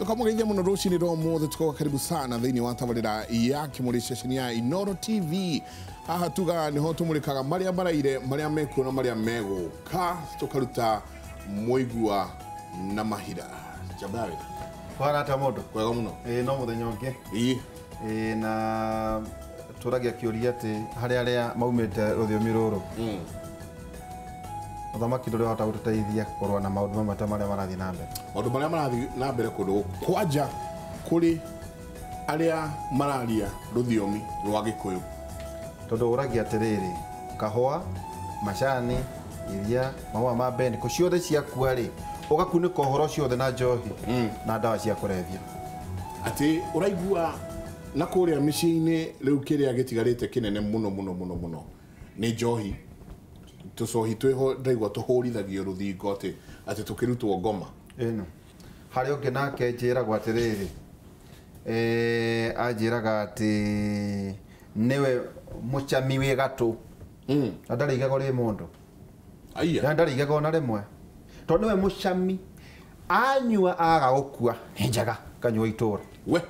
Tukamugeithia muno rucini rwa mothe tukoga karibu sana thiini wa tabarira ya Kimuri station ya Inooro TV. Haha tuga niho tumurikaga maria maraire maria mekuo na maria meguka tukaruta muigua na mahira. Jabari kwana ta mundu kwega muno no muthenya ungi na turagia kiuria ati haria aria maumite ruthiomi ruru muthamaki nduri hota gututeithia kurwa na maundu mamwe ta maria marathii na mbere. Maundu maria marathii na mbere kundu kwanja kuri aria mararia ruthiomi rwa Gikuyu, tondu uragia atiriri kahua, macani, iria, mahua ma beniko ciothe ciakua ri ugakunika uhoro ciothe na njohi na ndawa cia kurebia. Ati uraigua na kuria miciini riu kiria gitigarite kinene muno muno muno muno ni njohi. Tucohi twiho ndaigua tuhurithagio ruthingo ati tukirutwo ngoma ino. Hari ungi nake njiragwo atiriri anjiraga ati niwe mucami wi gatu na ndari igego ri mundu. Aya ndari igego na rimwe tondu niwe mucami anyua aga gukua ni njega kanyua itura we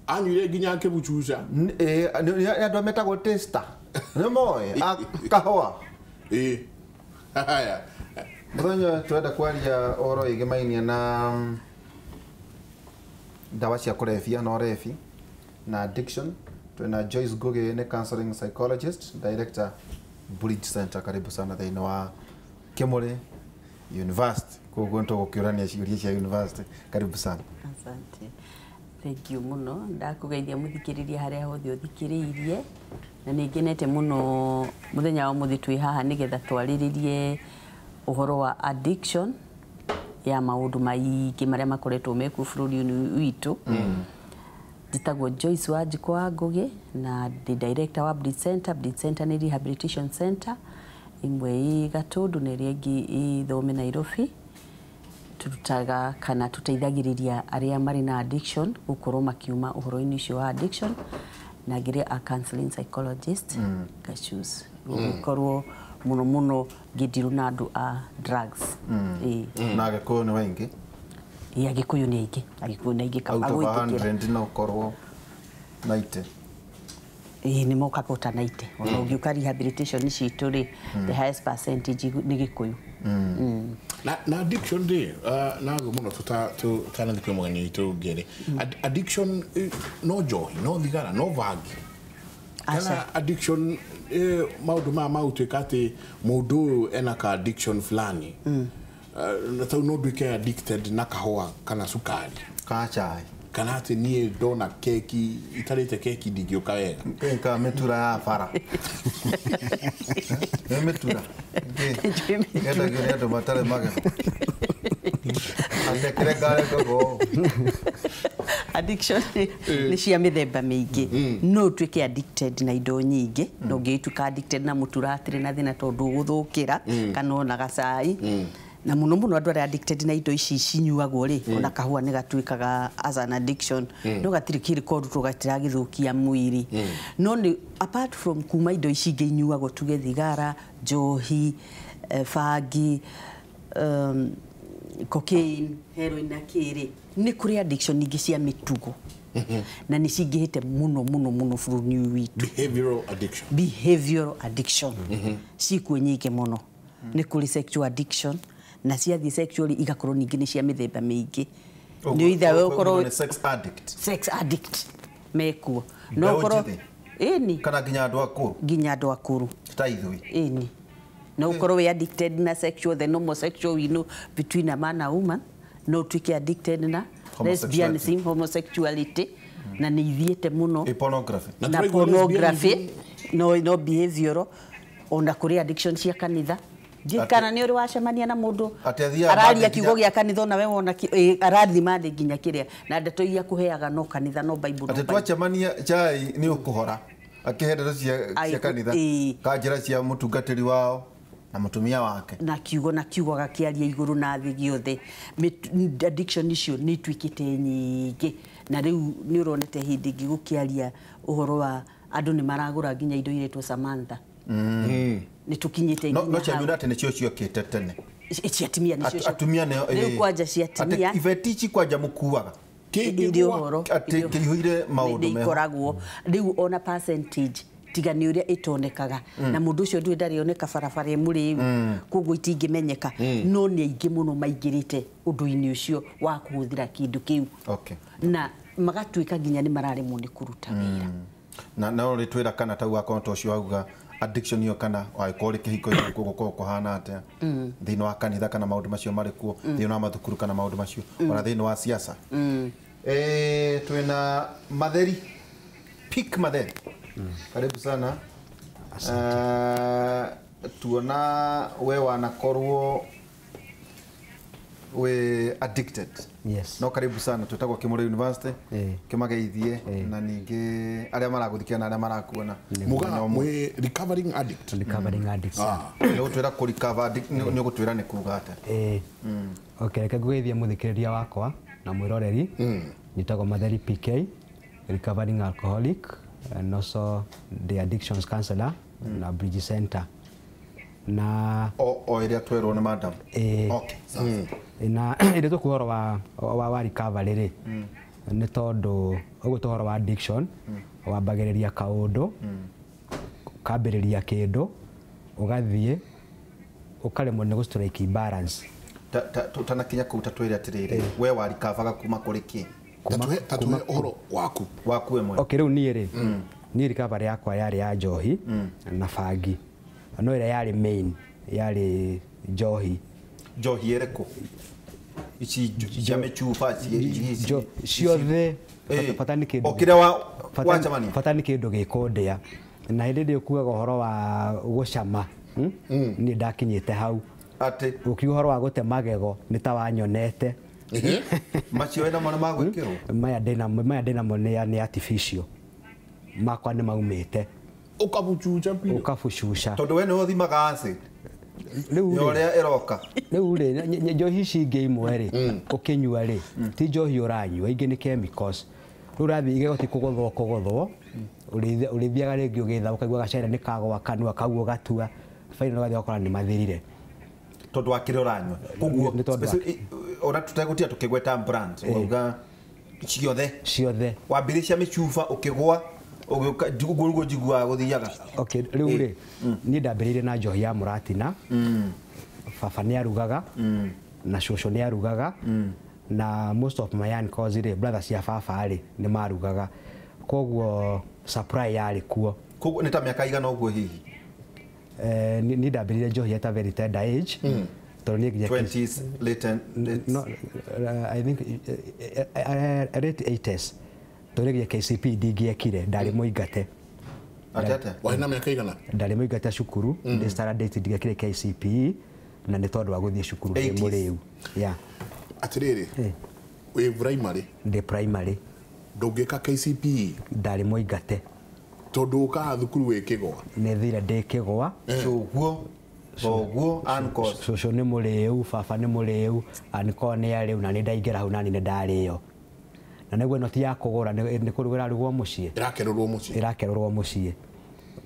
anyuire nginya akibucuca. Ni andu metagwo taster ni moe kahua. Haya muthenya twenda kwaria uhoro igimainia na ndawa cia kurebia na urebi na addiction. Twina Joyce Ngugi ni counseling psychologist, director Bridge Center. Karibu sana thiini wa Kimuri University. Koguo nitugukiurania ciuria cia university. Karibu sana. Asante. Thank you muno. Ndakugeithia muthikiriria haria hothe uthikiriirie na ningenete muno muthenya wa muthi twi haha nigetha twariririe uhoro wa addiction ya maundu maingi maria makoretwo meku bururi-ini witu. Njitagwo Joyce Wanjikũ wa Ngugi na ndi director wa Bridge Center. Bridge Center ni rehabilitation center imwe i Gatundu na ĩrĩa ĩngĩ i Thome Nairobi. Turutaga kana tuteithagĩrĩria arĩa marĩ na addiction gũkorwo makiuma ũhoro-inĩ ũcio wa addiction, na ngĩrĩ a counseling psychologist gachus gũkorwo muno muno ngĩndirwo na andũ a drugs. Na Agĩkũyũ nĩ waingĩ? Ĩ, Agĩkũyũ nĩ aingĩ. Agĩkũyũ nĩ aingĩ kaba gwĩtĩkĩra. No ũkorwo 90. Ĩ, nĩ mokaga ota 90. Ona ũngĩũka rehabilitation citũ rĩ, the highest percentage nĩ Gĩkũyũ. Na addiction rĩ, naguo mũno tũtanathi kwĩ mũgeni witũ ũngĩ rĩ, addiction no njohi, no thigara, no bangi. Kana addiction maundu maya ma gũtuĩka atĩ mũndũ ũyũ ena ka addiction fulani, na tau no nduĩke addicted na kahũa kana cukari kana chai, kana atĩ niĩ ndona keki itarĩte keki ndingĩũka wega. Ka mĩtura ya bara. Nĩ mĩtura yendagio nĩ andũ matarĩ magego. Andekere ngare ndogo. Addiction nĩ cia mĩthemba mĩingĩ. No ũtuĩke addicted na indo nyingĩ. No ũngĩtuĩka addicted na mũtura hatirĩ na thĩna tondũ ũgũthũkĩra kana ona gacai. Na muno muno andũ arĩa addicted na indo ici cinyuagwo rĩ, ona kahũa nĩ gatuĩkaga as an addiction. No gatirĩ kĩrĩ koru gatiragĩthũkia mwĩrĩ. No nĩ apart from kuma indo ici ingĩ inyuagwo tuge thigara, njohi, bangi, cocaine, heroin na kĩrĩ, nĩ kũrĩ addiction ingĩ cia mĩtugo. Na nĩ cingĩhĩte muno muno muno bũrũri witũ. Behavioral addiction. Behavioral addiction. Cikuo nyingĩ mũno. Nĩ kũrĩ sexual addiction, na ciathiĩ sexually igakorwo ningĩ nĩ cia mĩthemba mĩingĩ. Nĩ either we ũkorwo sex addict. Sex addict mekuo. No ũkorwo ĩni kana nginya andũ akũrũ. Nginya andũ akũrũ. Ta ithuĩ. Ĩni. No ũkorwo wĩ addicted na sexual, the normal sexual we know between a man and a woman. No ũtuĩke addicted na lesbianism, homosexuality, na nĩ ithiĩte mũno. Pornography. Na pornography, no behavioral, ona kũrĩ addiction cia kanitha. Kana nĩ ũrĩ wacemania na mũndũ araria kiugo gĩa kanitha ona we wona arathima thĩ nginya kĩrĩa na ndeto iria kũheaga no kanitha no Bible. Atĩ twacemania chai nĩ ũkũhora akĩhe ndeto cia kanitha ka njĩra cia mũtungatĩri wao na mũtumia wake na kiugo agakĩaria igũrũ na thĩ gĩothe. Addiction icio nĩ ituĩkĩte nyingĩ, na rĩu nĩ ũronete hĩndĩ ĩngĩ gũkĩaria ũhoro wa andũ nĩ maragũra nginya indo iretwo Samantha. Nĩ tũkinyĩte nginya no no chamira atĩ nĩcio ciokĩte tene. Cia atumia nĩcio. Atumia nĩo. Rĩu kwanja cia atumia. Atĩ ibeti ici kwanja mũkuaga. Irĩ ũhoro. Atĩ kĩihũire maũndũ meho. Ikoragwo rĩu ona percentage tiga nĩ ũrĩa ĩtonekaga na mũndũ ũcio ndũĩ ndarĩ oneka barabara ĩmũrĩu koguo itingĩmenyeka no nĩ aingĩ mũno maingĩrĩte ũndũ-inĩ ũcio wa kũhũthĩra kĩndũ kĩu. Okay. Na magatuĩka nginya nĩ mararemwo nĩ kũruta wĩra. Na no rĩtwĩra kana tau akorwo to ũcio wauga addiction iyo kana wagĩkorwo rĩ kĩhiko-inĩ gũkorwo kũhana atĩa thĩinĩ wa kanitha kana maũndũ macio marĩ kuo thĩinĩ wa mathukuru kana maũndũ macio ona thĩinĩ wa siasa. Twĩna Matheri Pick Matheri. Karibu sana. Tuona we wanakorwo we addicted. Yes. No karibu sana twetagwo Kimuri University kimageithie na ningi aria maraguthikia na aria marakuona. Muga mwe recovering addict. Recovering addict. Ni gutwira ku recover addict ni gutwira ni kuga atia. Okay, reke ngugeithie muthikiriria wakwa na mwiroreri. Njitagwo Matheri PK, recovering alcoholic and also the addictions counselor na Bridge Center. Na o area twerwo ni madam. Okay. Na ire to kuhoro wa recovery ri ni tondu uguo tuhoro wa addiction wambagiriria kaundu kambiriria kindu ugathie ukaremwo ni gustrike balance. Tutanakinya kuu tatwire atiriri we wa recover kuma kuri ki tatuhe uhoro waku waku emwe. Okay, riu nie ri nie recovery yakwa yari ya njohi na bangi no ira yari main yari njohi. Njohi ĩrĩkũ? Ici cia mĩcuba ciothe bata nĩ kĩndũ o kĩrĩa wacemania bata nĩ kĩndũ gĩkũndĩa na hĩndĩ ĩrĩa ũkuaga ũhoro wa gũcama niĩ ndakinyĩte hau atĩ ũkiuga ũhoro wa gũte magego nĩ ta wanyonete. Macio wĩna mo nĩ magwĩkĩrwo? Maya ndĩnamo nĩ artificial makwa nĩ maumĩte. Ũkabucuca biũ. Ũkabucuca tondũ we nĩwe ũthimaga acid ũrĩa ĩroka. Rĩu rĩ njohi ici ingĩ imwe rĩ ũkĩnyua rĩ ti njohi ũranyua ingĩ nĩ chemicals. Rĩu ũrathiĩ igego ti kũgũthwo kũgũthwo ũrĩthiaga rĩngĩ ũgĩtha ũkaigua gacere nĩ kagwa kanua kau ũgatua final ũgathiĩ ũgakora nĩ mathirire tondũ wa kĩrĩa ũranyua. Koguo ona tũtegũtia tũkĩgweta brand ũgauga ciothe ciothe wambĩrĩria cia mĩcuba ũkĩgwa ũgĩũka ũguo nĩguo njiguaga gũthiaga. Okay, rĩu rĩ niĩ ndambĩrĩirie na njohi ya mũratina. Baba nĩ arugaga na cũcũ nĩ arugaga na most of my uncles rĩ brothers cia baba rĩ nĩ marugaga koguo supply yarĩ kuo. Koguo nĩ ta mĩaka igana ũguo hihi? Niĩ ndambĩrĩirie njohi at a very tender age tondũ niĩ nginya 20s late no, I think late 80s tondũ nginya KCP ndingĩekire ndarĩ mũingate. Atete warĩ na mĩaka igana? Ndarĩ mũingate cukuru ndĩ standard 8 ndingĩekire KCP na nĩ tondũ wa gũthiĩ cukuru ndĩ mũrĩu. Yeah. Atĩrĩrĩ wĩ primary? Ndĩ primary. Ndũngĩka KCP? Ndarĩ mũingate tondũ ũkaga thukuru wĩ kĩgwa? Nĩ thire ndĩ kĩgwa. Cũguo thoguo uncles. Cũcũ nĩ mũrĩu, baba nĩ mũrĩu, uncle nĩ arĩu na nĩ ndaingĩra hau nani nĩ ndarĩo. Na nĩguo ĩno ti ya kũgũra nĩ kũrugwo ĩrarugwo mũciĩ. Ĩrakerũrwo mũciĩ. Ĩrakerũrwo mũciĩ.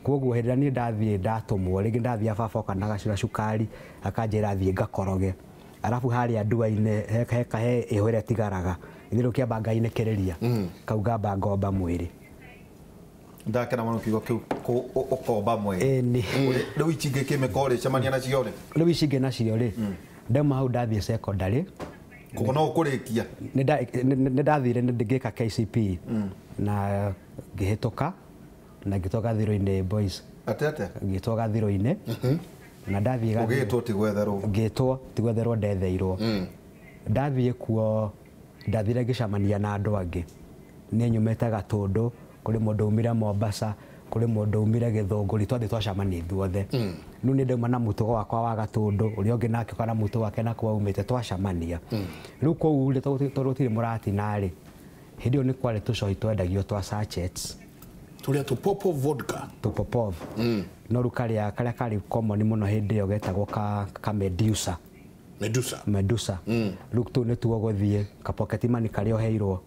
Koguo hĩndĩ ĩrĩa niĩ ndathiĩ ndatũmwo rĩngĩ ndathiĩ baba oka na gacura cukari akanjĩra thiĩ ngakoroge. Arabu harĩa ndua-inĩ he ĩho ĩrĩa ĩtigaraga ithuĩ rĩu kĩamba ngainĩkĩrĩria kau ngamba ngomba mwĩrĩ. Ndakena mũno kiugo kĩu ũkomba mwĩrĩ. Ĩni. Rĩu ici ingĩ kĩmĩko rĩ cemania nacio rĩ? Rĩu ici ingĩ nacio rĩ ndauma hau ndathiĩ secondary. Koguo no ũkũrĩkia? Nĩ ndathire ngĩka KCP na ngĩhĩtũka na ngĩtwo gathiro-inĩ boys. Atĩ atĩa? Ngĩtwo gathiro-inĩ na ndathiĩ gathiro. Ũgĩtwo ti gwetherwo? Ngĩtwo ti gwetherwo ndetheirwo. Ndathiĩ kuo ndathire ngĩcemania na andũ angĩ. Niĩ nyumĩte Gatũndũ, kũrĩ mũndũ umire Mombasa, kũrĩ mũndũ umire Gĩthũngũri, twathiĩ twacemania ithuothe. Rĩu niĩ ndauma na mũtugo wakwa wa Gatũndũ, ũrĩa ũngĩ nake oka na mũtugo wake na kũu aumĩte twacemania. Rĩu kũu rĩ tondũ gũtirĩ mũratina rĩ, hĩndĩ ĩyo nĩ kwarĩ tũcohi twendagio twa sachets. Tũrĩa tũpopo vodka. Tũpopov. No rĩu karĩa karĩ common mũno hĩndĩ ĩyo getagwo ka Medusa. Medusa. Medusa. Rĩu tũu nĩtuo ũgũthiĩ ka pocket money karĩa ũheirwo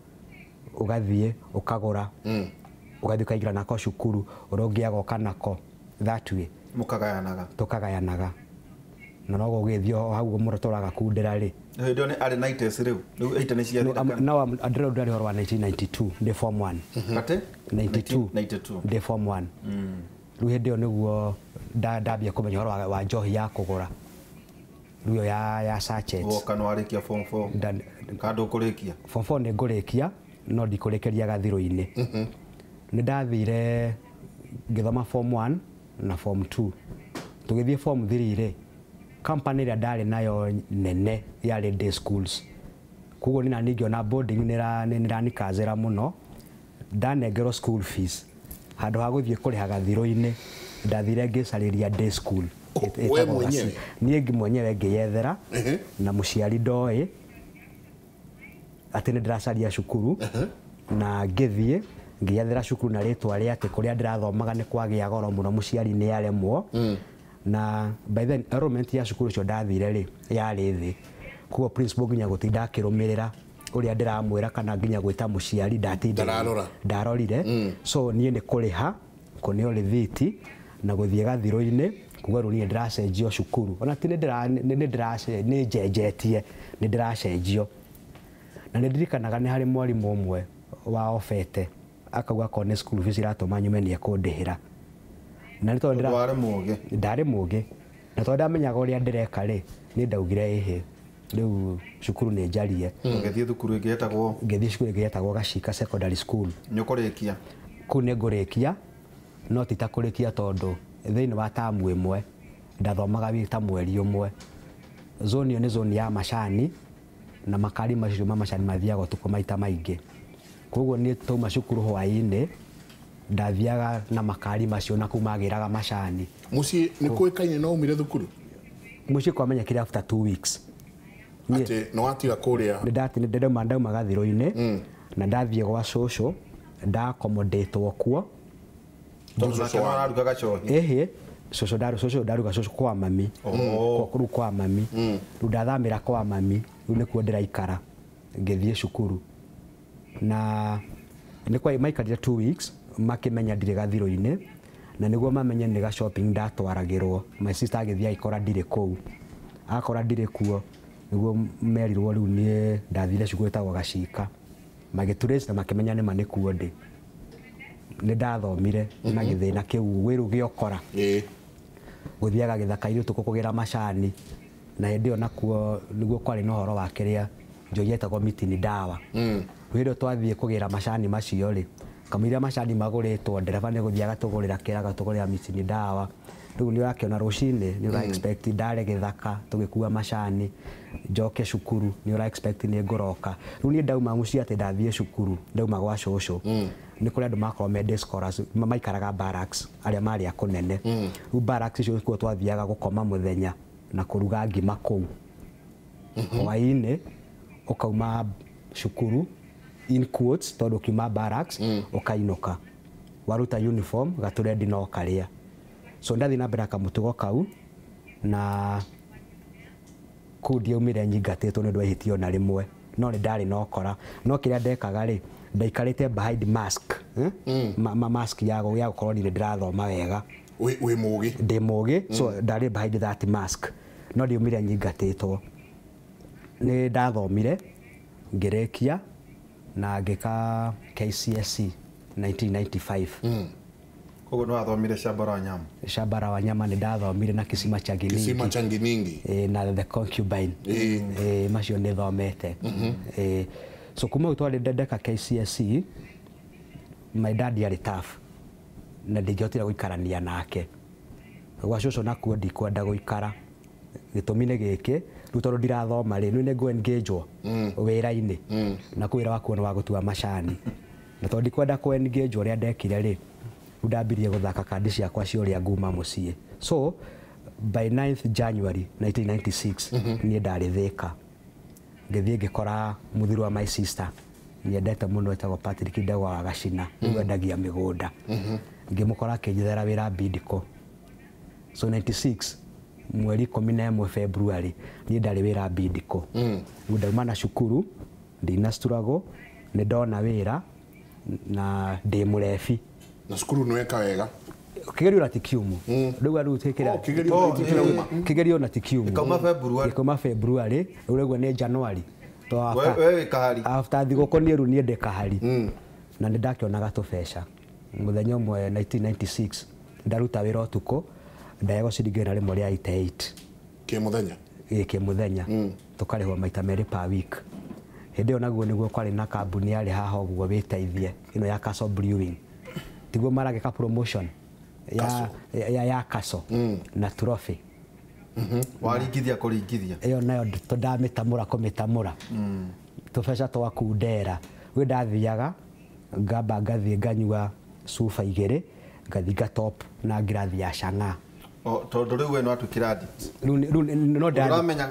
ũgathiĩ ũkagũra. Ũgathiĩ ũkaingĩra nako cukuru ũrĩa ũngĩ agoka nako that way. Mũkagayanaga. Tũkagayanaga. Na no gũgĩthiĩ o hau mũno tũraga kundĩra rĩ. Hĩndĩ ĩyo nĩ arĩ 90s rĩu. Rĩu 80 nĩ ciathira kana? No ndĩrona ndarĩ ũhoro wa 1992 ndĩ form 1. Atĩ? 92. 92. Ndĩ form 1. Rĩu hĩndĩ ĩyo nĩguo ndambia kũmenya ũhoro wa njohi ya kũgũra. Rĩu ĩyo ya sachets. Woka nĩ warĩkia form 4. Kana ndũkũrĩkia? Form 4 nĩ ngũrĩkia no ndikũrĩkĩria gathirũ-inĩ. Nĩ ndathire ngĩthoma form 1 na form 2. Tũgĩthiĩ form 3 rĩ, company ĩrĩa ndarĩ nayo nene yarĩ day schools. Koguo nĩ ningĩ ona boarding nĩ nĩranikazĩra mũno. Ndanengerwo school fees. Handũ ha gũthiĩ kũrĩha gathirũ-inĩ, ndathire ngĩcarĩria day school. We mwenyewe? Niĩ mwenyewe ngĩyethera na mũciari ndoĩ atĩ nĩ ndĩracaria cukuru. Na ngĩthiĩ ngĩyethera cukuru na rĩtwa rĩa atĩ kũrĩa ndĩrathomaga nĩ kwagĩa goro mũno, mũciari nĩ aremwo. Na by then enrollment ya cukuru ũcio ndathire rĩ yarĩ thĩ. Koguo principal nginya gũtinda akĩrũmĩrĩra ũrĩa ndĩramwĩra kana nginya gwĩta mũciari ndatinda Ndararora. Ndarorire. So niĩ nĩ kũrĩha kũneo rĩthiti na gũthiĩ gathirũ-inĩ kuga rĩu niĩ ndĩracenjio cukuru. Ona ti nĩ njenjetie, nĩ ndĩracenjio. Na nĩ ndirikanaga nĩ harĩ mwarimũ ũmwe wa Ofete akauga akorwo nĩ school fees iratũma nyume nĩ ekũndĩhĩra. Na nĩ tondũ Warĩ mũũgĩ. Ndarĩ mũũgĩ. Na tondũ ndamenyaga ũrĩa ndĩreka rĩ, niĩ ndaugire ĩhĩ, rĩu cukuru nĩ njarie. Ũgĩthiĩ thukuru ĩngĩ yetagwo? Ngĩthiĩ cukuru ĩngĩ yetagwo Gacika Secondary School. Nĩ ũkũrĩkia? Kũu nĩ ngũrĩkia, no ti ta kũrĩkia tondũ thĩinĩ wa tamu ĩmwe ndathomaga wĩ ta mweri ũmwe. Zone ĩyo nĩ zone ya macani na makari macio ma macani mathiaga ũtukũ maita maingĩ. Koguo niĩ twauma cukuru hwaĩ-inĩ ndathiaga na makari macio na kũu magĩraga macani. Mũciĩ nĩ kũĩkaine no umire thukuru? Mũciĩ kwamenyekire after 2 weeks. Atĩ nĩ watiga kũrĩa? Nĩ ndauma gathirũ-inĩ na ndathiĩ gwa cũcũ, ndakomodĩtwo kuo. Tondũ nake no araruga gacohi? Ĩhĩ, cũcũ ndaruga cũcũ kwa mami. Rĩu kwa mami. Rĩu ndathamĩra kwa mami, rĩu nĩkuo ndĩraikara ngĩthiĩ cukuru. Na nĩ kwa maikarire 2 weeks makĩmenya ndirĩ gathirũ-inĩ na nĩguo mamenye nĩ ga shopping ndatwaragĩrwo. My sister agĩthiĩ agĩkora ndirĩ kũu. Akora ndirĩ kuo nĩguo merirwo rĩu niĩ ndathire cukuru ĩtagwo Gacika. Magĩtrace na makĩmenya nĩma nĩkuo ndĩ. Nĩ ndathomire na gĩthĩna kĩu wĩru gĩokora. Gũthiaga gĩthaka-inĩ ũtukũ kũgĩra macani na hĩndĩ ĩyo nakuo nĩguo kwarĩ na ũhoro wa kĩrĩa njohi yetagwo mitini dawa. Hĩndĩ ĩyo twathiĩ kũgĩra macani macio rĩ, kamũira macani magũrĩtwo ndereba nĩ gũthiĩ agatũgũrĩra kĩra agatũgũrĩra mitini dawa. Rĩu nĩ ũrakĩona rũcinĩ nĩ ũra expect ndare gĩthaka tũgĩkua macani njoke cukuru nĩ ũra expect nĩ ngũroka. Rĩu niĩ ndauma mũciĩ atĩ ndathiĩ cukuru ndauma gwa cũcũ. Nĩ kũrĩ andũ makoragwo me day scholars maikaraga barracks arĩa marĩ a kũnene. Rĩu barracks icio nĩkuo twathiaga gũkoma mũthenya na kũruga ngima kũu. Hwaĩ-inĩ ũkauma cukuru in quotes tondũ ũkiuma barracks ũkainũka. Waruta uniform gatũrendi no karĩa. So ndathiĩ na mbere na kamũtugo kau na kũu ndiaumire nyingatĩtwo nĩ ũndũ wa ihĩtia ona rĩmwe. No nĩ ndarĩ na ũkora. No kĩrĩa ndekaga rĩ, ndaikarĩte behind mask. Mask ya gũkorwo nĩ ndĩrathoma wega. Wĩ mũũgĩ? Ndĩ mũũgĩ, so ndarĩ behind that mask. No ndiaumire nyingatĩtwo. Nĩ ndathomire ngĩrĩkia na ngĩka KCSE 1995. Koguo nĩ wathomire Shamba la Wanyama? Shamba la Wanyama nĩ ndathomire na Kisima cha Nginingi. Kisima cha Nginingi. Na The Concubine. Macio nĩ thomete. So kuma hau twarĩ ndeka KCSE, my dad yarĩ tough na ndingĩhotire gũikarania nake. Gwa cũcũ nakuo ndikwenda gũikara. Gĩtũmi nĩ gĩkĩ, rĩu tondũ ndirathoma rĩ, nĩ ngũ engage-wo wĩra-inĩ. Na kũu wĩra wakuo nĩ wa gũtua macani. Na tondũ ndikwenda kũ engage ũrĩa ndekire rĩ, rĩu ndambirie gũthaka kandi ciakwa cia ũrĩa nguma mũciĩ. So by 9th January 1996 niĩ ndarĩ Thĩka. Ngĩthiĩ ngĩkora mũthuri wa my sister nyendete mũno etagwo Patrick Ndegwa wa Gacina, nĩwe wendagia mĩgũnda. Ngĩmũkora akĩnjethera wĩra Bidco. So 96 mweri 11 February niĩ ndarĩ wĩra Bidco. Rĩu ndauma na cukuru ndina struggle, nĩ ndona wĩra na ndĩ mũrebi. Na cukuru nĩ weka wega? Kigerio na tikiumu rĩu rĩu twĩkĩra kigerio na tikiumu ikauma February rĩu rĩu nĩ January to wewe kahari after thigũkũ niĩ rĩu niĩ ndĩ kahari na nĩ ndakĩonaga tũbeca mũthenya ũmwe 1996 ndaruta wĩra ũtukũ ndaheo ciringi 188 kĩmũthenya kĩmũthenya tũkarĩhwo maita merĩ per week hĩndĩ ĩyo naguo nĩguo kwarĩ na kambuni yarĩ haha ũguo wĩteithie ĩno ya Castle Brewing tiguo maragĩka promotion ya Castle na trophy waringithia kũringithia ĩyo nayo ndamĩtamũra kũmĩtamũra tũbeca twaku ndera gwĩ ndathiaga ngamba ngathiĩ nganyua cuba igĩrĩ ngathiĩ ngatop na ngirathi ya chang'aa tondũ rĩu we nĩwatuĩkire addict rĩu no ũramenya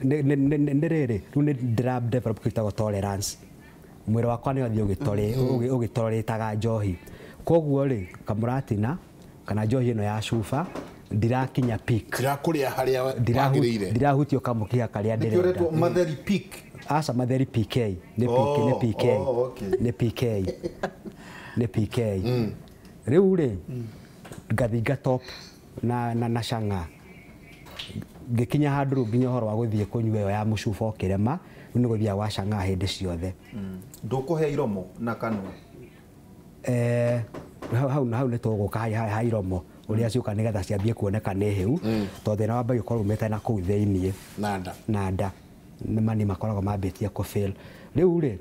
nĩ rĩrĩ rĩu nĩ ndĩra develop kĩtagwo tolerance mwĩrĩ wakwa nĩ wathiĩ ũgĩtoretaga njohi koguo rĩ kamũratina kana njohi ĩno ya cuba ndirakinya peak ndirakũrĩa harĩa wagĩrĩire ndirahutio kamũkiha karĩa ndĩrenda nĩkĩo matheri peak aca matheri PK nĩ PK nĩ PK nĩ PK nĩ PK rĩu rĩ ngathiĩ ngatop na chang'aa ngĩkinya handũ rĩu nginya ũhoro wa gũthiĩ kũnyua ĩyo ya mũcuba ũkĩrema rĩu nĩ gũthiaga gwa chang'aa hĩndĩ ciothe ndũkũhe iromo na kanua hau nĩ tũgũka ha iromo ũrĩa ciũka nĩgetha ciambie kuoneka nĩ hĩu tondũ thĩna wambagia ũkorwo umĩte na kũu thĩiniĩ na nda nĩ mani makoragwo mambĩtie kũ fail rĩu rĩ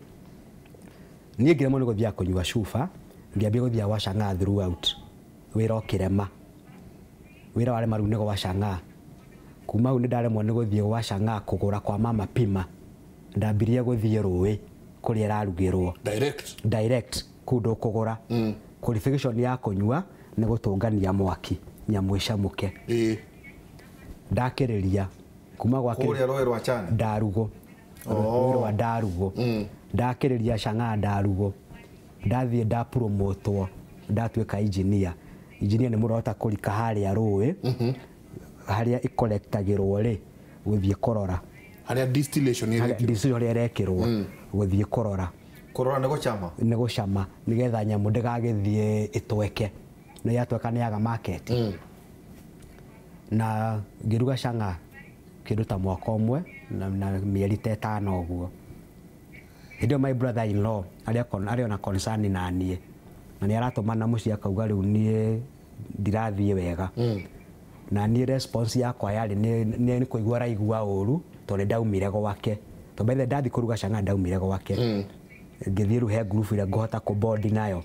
niĩ ngĩremwo nĩ gũthiaga kũnyua cuba ngĩambia gũthiaga gwa chang'aa throughout wĩra ũkĩrema wĩra warema rĩu nĩ gwa chang'aa kuma hau nĩ ndaremwo nĩ gũthiĩ gwa chang'aa kũgũra kwa mama pima ndambirie gũthiĩ rũĩ kũrĩa ĩrarugĩrwo direct kũu ndũkũgũra qualification ya kũnyua nĩ gũtũngania mwaki nyamũ ĩcamũke ndakĩrĩria kuma gwa kũrĩa rũĩ rwa Chana ndarugũ rũĩ rwa ndarugũ ndakĩrĩria chang'aa ndarugũ ndathiĩ ndapromotwo ndatuĩka engineer engineer nĩ mũndũ ũrahota kũrika harĩa rũĩ harĩa ĩkorektagĩrwo rĩ gũthiĩ kũrora harĩa distillation ĩrekĩrwo gũthiĩ kũrora kũrora nĩ gũcama nĩ gũcama nĩgetha nyamũ ndĩgagĩthiĩ ĩtweke nĩ yatweka nĩ yaga market na ngĩruga chang'aa kĩndũ ta mwaka ũmwe na mĩeri ta ĩtano ũguo hĩndĩ ĩyo my brother in law arĩ ona concern na niĩ na nĩ aratũmana mũciĩ akauga rĩu niĩ ndirathiĩ wega na niĩ response yakwa yarĩ nĩ kũigua araigua ũru tondũ nĩ ndaumire gwake tondũ by the ndathiĩ kũruga chang'aa ndaumire gwake ngĩthiĩ rĩu he ngurubu ĩrĩa ngũhota kũbondi nayo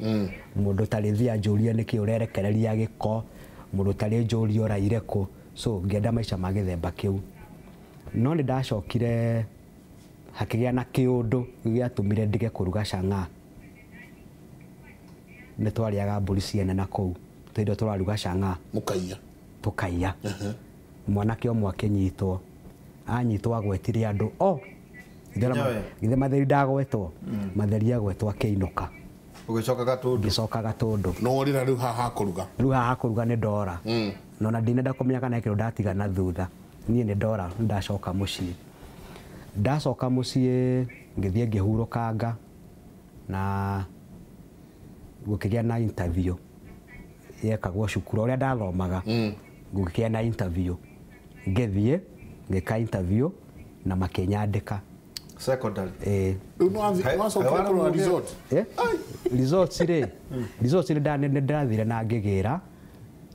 mũndũ tarĩ thiĩ anjũrie nĩkĩ ũrerekereria gĩko mũndũ tarĩ njũrie ũraire kũ so ngĩenda maica ma gĩthemba kĩu no nĩ ndacokire hakĩgĩa na kĩũndũ gĩatũmire ndige kũruga chang'aa nĩ twarĩaga mbũri ciene na kũu tondũ tũraruga chang'aa mũkaiya tũkaiya mwanake ũmwe akĩnyitwo anyitwo agwetire andũ o githĩ matheri ndagwetwo matheri agwetwo akĩinũka ũgĩcoka Gatũndũ ngĩcoka Gatũndũ no rĩra rĩu haha kũruga rĩu haha kũruga nĩ ndora no na ndinenda kũmenya kana kĩndũ ndatiga na thutha niĩ nĩ ndora ndacoka mũciĩ ndacoka mũciĩ ngĩthiĩ ngĩhurũkanga na gũkĩgĩa na interview yekagwo cukuru ũrĩa ndathomaga gũkĩgĩa na interview ngĩthiĩ ngĩka interview na makĩnyandĩka secondary rĩu nĩwacokire kũrora result results rĩ results nĩ ndathire na ngĩgĩra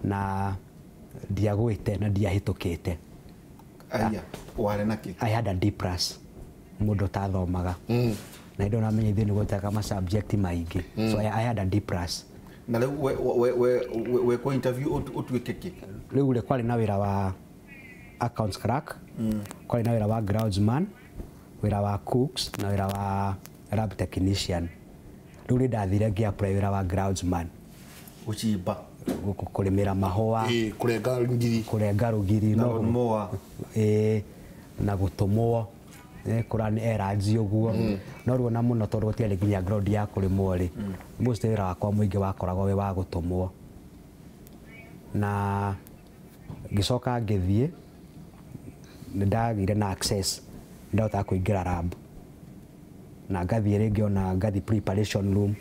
na ndiagwĩte na ndiahĩtũkĩte aya warĩ na kĩ I had a D plus mũndũ ũtathomaga na hĩndĩ ĩyo namenya ithuĩ nĩ gwĩtaga ma subject maingĩ so I had a D plus na rĩu wekwo interview ũtuĩke kĩ rĩu rĩ kwarĩ na wĩra wa accounts clerk kwarĩ na wĩra wa groundsman wĩra wa cooks na wĩra wa lab technician rĩu nĩ ndathire ngĩ apply wĩra wa groundsman gũcimba kũrĩmĩra mahũa kũrenga ngiri kũrenga rũgiri na lawnmower na gũtũmwo kũrani errands ũguo no ruo na mũno tondũ gũtiarĩ nginya ground ya kũrĩmwo rĩ most wĩra wakwa mũingĩ wakoragwo wĩ wa gũtũmwo na ngĩcoka ngĩthiĩ nĩ ndagĩire na access ndahotaga kũingĩra lab na ngathiĩ rĩngĩ ona ngathiĩ preparation room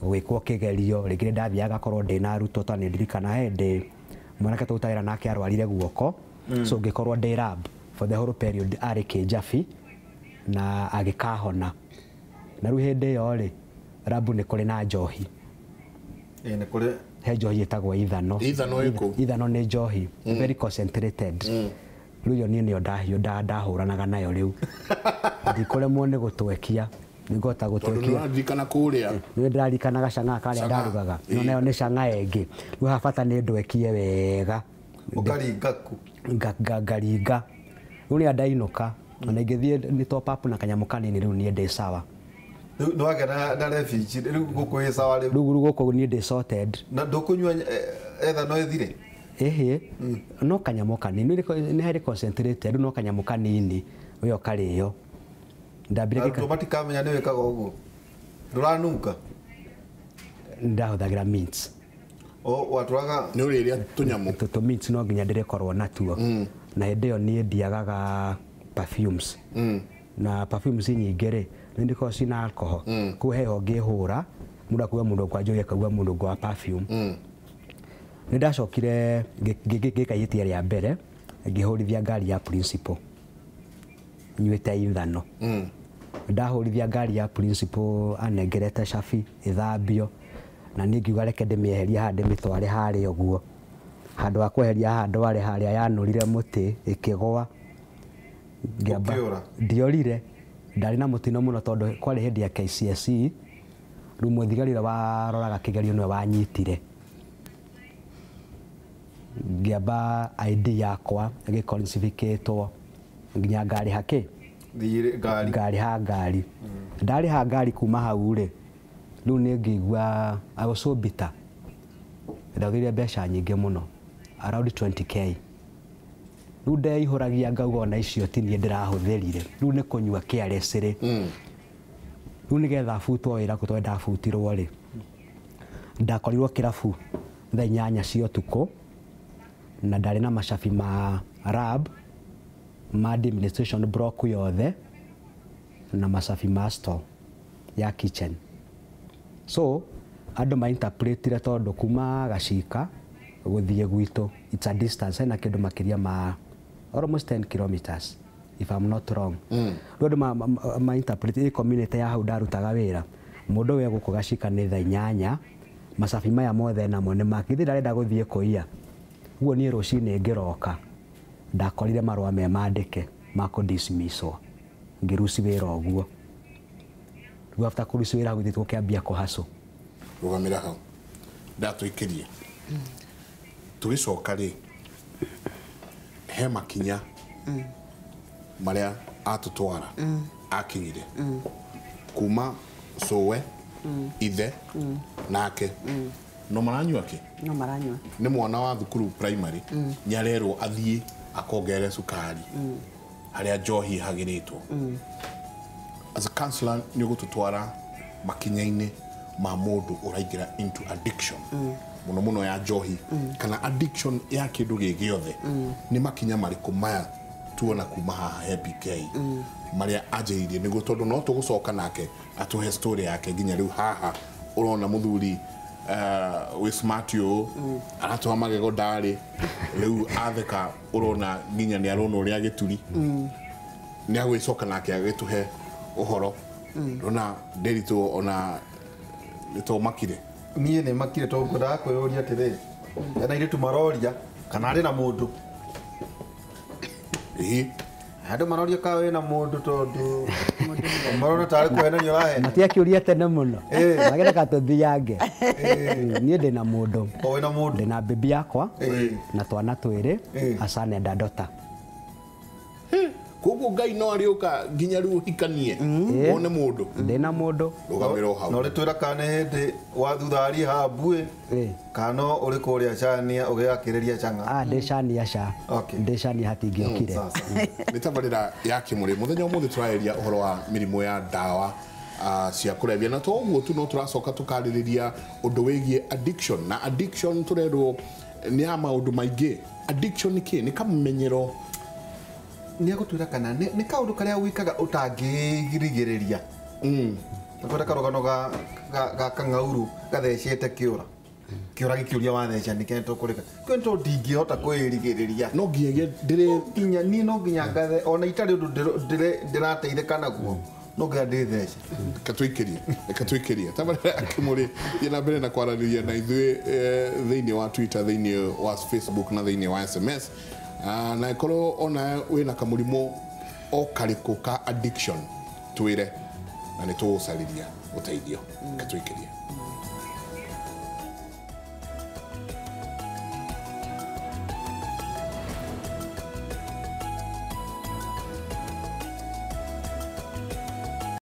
Gwĩkwo kĩgerio rĩngĩ ndathiaga ngakorwo ndĩna arutwo ta nĩ ndirikana hĩndĩ mwanake tũrutagĩra nake arwarire guoko, so ngĩkorwo ndĩ lab for the whole period arĩ Kĩnjabi na agĩkahona. Na rĩu hĩndĩ ĩyo rĩ, lab nĩ kũrĩ na njohi. Ĩ nĩ kũrĩ He njohi ĩtagwo ithano. Ithano ĩkũ? Ithano nĩ njohi very concentrated. Rĩu ĩyo niĩ nĩyo ndahũranaga nayo rĩu. Ndikũremwo nĩ gũtwekia, nĩngũhota Tondũ gũtwekia. nĩũraririkana kũrĩa. Nĩ ndĩraririkana gacang'a karĩa Cang'aa. ndarugaga. No Ĩĩ. nayo nĩ cang'aa ĩngĩ. Rĩu haha bata nĩ ndwekie wega. Ũkaringa ku? Ngaringa. Rĩu rĩrĩa ndainũka, ona ingĩthiĩ nĩ top up na kanyamũ kanini rĩu niĩ ndĩ sawa. Rĩu nĩwagĩa na refugee, rĩu gũkũ ĩ sawa rĩu. Rĩu gũkũ niĩ ndĩ sorted. Na ndũkũnyua ethano ĩthire? Ĩhĩ, no kanyamũ kanini, nĩ harĩ concentrated, rĩu no kanyamũ kanini, ũyũ karĩo. Ndambire Arutwo matikamenya nĩ wĩkaga ũguo. Ndũranunga? Ndahũthagĩra mints. O watũraga Nĩ ũrĩrĩa tũnyamũ. Tũ mints no nginya ndĩrĩkorwo natuo. Na hĩndĩ ĩyo niĩ ndiagaga perfumes. Na perfumes nyingĩ rĩ, nĩ ndikoragwo cina alcohol. Koguo he ũngĩhũra, mũndũ akauga mũndũ kwa njohi akauga mũndũ wa perfume. Nĩ ndacokire ngĩka ihĩtia rĩa mbere, ngĩhũrithia ngari ya principal. Nyuĩte ithano. Ndahũrithia ngari ya principal anengerete cabi ĩthambio, na niĩ ngiuga reke ndĩmĩeherie haha ndĩmĩtware harĩa ũguo. Handũ ha kweheria haha ndware harĩa yanũrire mũtĩ ĩkĩgũa. Ũkĩũra? Ndiorire. Ndarĩ na mũtino mũno tondũ kwarĩ hĩndĩ ya KCSE, rĩu mũthigari ũrĩa waroraga kĩgerio nĩwe wanyitire. Ngĩamba ID yakwa ĩgĩconfiscatwo nginya ngarĩha kĩ? Thirĩ ngari. Ngarĩha ngari. Ndarĩha ngari kuma hau rĩ, rĩu nĩ ngĩigua I was so bitter. Ndahũthĩrire mbeca nyingĩ mũno, around 20k. Rĩu ndeihũragia ngauga ona icio ti niĩ ndĩrahũthĩrire. Rĩu nĩ kũnyua careless rĩ. Rĩu nĩgetha butwo wĩra kũ tondũ ndabutirwo rĩ, ndakorirwo kĩrabu thaa 8 cia ũtukũ, na ndarĩ na macabi ma lab, ma administration block yothe, na macabi ma store ya kitchen. So andũ ma-interpretire tondũ kuma Gacika gũthiĩ gwitũ, it's a distance, hena kĩndũ makĩria ma almost 10 kilometers if I'm not wrong. Rĩu andũ ma-interpret ĩ community ya hau ndarutaga wĩra, mũndũ ũyũ egũkũ Gacika nĩ thaa 8, macabi maya mothe namo nĩ make, githĩ ndarenda gũthiĩ kũiya. Ũguo niĩ rũcinĩ ngĩroka, ndakorire marũa me mandĩke ma kũ-dismisswo, ngĩruci wĩra ũguo. Rĩu after kũruci wĩra hau ithuĩ tũkĩambia kũhacũ. Rũgamĩra hau. Ndatũikĩria. Tũgĩcoka rĩ, he makinya marĩa atũtwara akinyire kuma cũwe, ithe, nake. No maranyua kĩ? No maranyua. Nĩ mwana wa thukuru primary, nĩarerwo athiĩ akongerere cukari harĩa njohi ĩhagĩrĩtwo. As a counselor nĩ ũgũtũtwara makinya-inĩ ma mũndũ ũraingĩra into addiction. Mũno mũno ya njohi kana addiction ya kĩndũ gĩ gĩothe. Nĩ makinya marĩkũ maya tuona kuma haha he BK marĩa anjĩrĩirie nĩguo, tondũ no tũgũcoka nake atũhe story yake nginya rĩu haha ũrona mũthuri wĩ smart ũyũ aratũha magego ndarĩ rĩu atheka ũrona nginya nĩ arona ũrĩa gĩturi. Nĩ agwĩcoka nake agĩtũhe ũhoro. Ndona Nderitu ona nĩtũmakire. Niĩ nĩ makire tondũ ngwendaga kwĩyũria atĩrĩ, hena airĩtu maroria kana arĩ na mũndũ? Ĩĩ. Andũ maroria kana wĩna mũndũ tondũ marona tarĩ kũhenania ũrahenia. Matiakĩũria tene mũno. Magereka tũthiange. Niĩ ndĩna mũndũ. O wĩna mũndũ? Ndĩna bibi yakwa na twana twĩrĩ, a son and a daughter. Koguo Ngai no arĩũka nginya rĩu ũhikanie, wone mũndũ. Ndĩna mũndũ. Rũgamĩra o hau. Na ũrĩtwĩra kana nĩ hĩndĩ wa thutha wa rehab ĩ, kana no ũrĩ kũrĩa Chania ũgĩakĩrĩria chang'a? Ndĩ Chania ca. Ndĩ Chania hatingĩokire. Sasa. Nĩ tabarĩra ya Kĩmũrĩ. Mũthenya ũmũthĩ tũrarĩria ũhoro wa mĩrimũ ya ndawa cia kũrebia, na to ũguo tu no tũracoka tũkarĩrĩria ũndũ wĩgiĩ addiction. Na addiction tũrerwo nĩ ya maũndũ maingĩ. Addiction nĩ kĩ? Nĩ kamũmenyero. Nĩ egũtwĩra kana nĩ kaũndũ karĩa wĩkaga ũtangĩrigĩrĩria. Nakwenda karũgano ga ga kang'auru gathecete kĩũra kĩũra gĩkĩũria watheca nĩkĩ tũkũrĩka kĩo nĩ ndingĩhota kwĩrigĩrĩria no nginyagia ndĩrĩ nginya niĩ no nginya ngathe ona itarĩ ũndũ ndĩrateithĩka naguo no nginya ndĩthece. Reke twĩkĩrie tabarĩra ya Kĩmũrĩ thiĩ na mbere na kwaranĩria na ithuĩ thĩinĩ wa Twitter, thĩinĩ wa Facebook na thĩinĩ wa SMS. Na ĩkorwo ona wĩna kamũrimũ o karĩkũ ka addiction twĩre na nĩ tũgũcarĩria ũteithio. Reke twĩkĩrie.